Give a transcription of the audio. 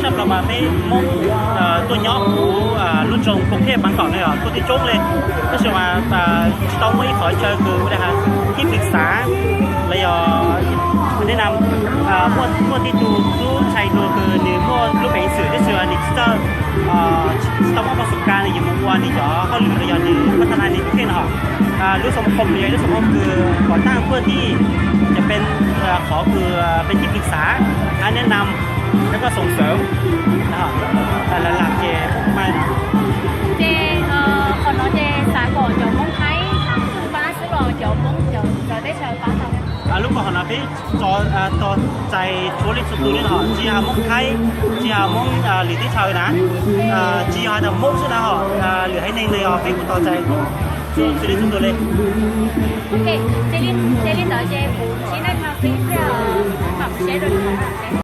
Tshaj plaws mas peb Hmoob tuaj nyob kuv lub nroog Koom Thej Pab Kaum no yog tuaj tib coob li, tab sis mas tsis tau muaj ib qhov chaw kws ua li has thib pwm xav los yog nej na, muaj tib tug tub ntxhais hluas kws nws muaj lub peev xwm tab sis nws tsis txawj, tsis tau muaj pab xub kas nws yuav mus ua nws cov hauj lwm los yog nws pab thab nai nws Koom Thej no. Lub xoo phoom yog lub xoo phoom kws kom tag puag tim cov peb qhov kws peb thib pwm xav, nej na, peb koj xoom xawv lam lam ces mas Ces qhov no ces xav kom cov Hmoob Thaib pab xwb los cov Hmoob cov teb chaws pab tau? Lub ko hom no peb tos txais txhua leej txhua tus li no, tsis yog Hmoob Thaib, tsis yog Hmoob lwm teb chaws na, tsis yog hais tias Hmoob xwb na ho, lwm haiv neeg no yog peb kuj tos txais txhua leej txhua tus li. Ces li ntawd ces kuv ntsib nej tag xwb thiaj mam seb dua.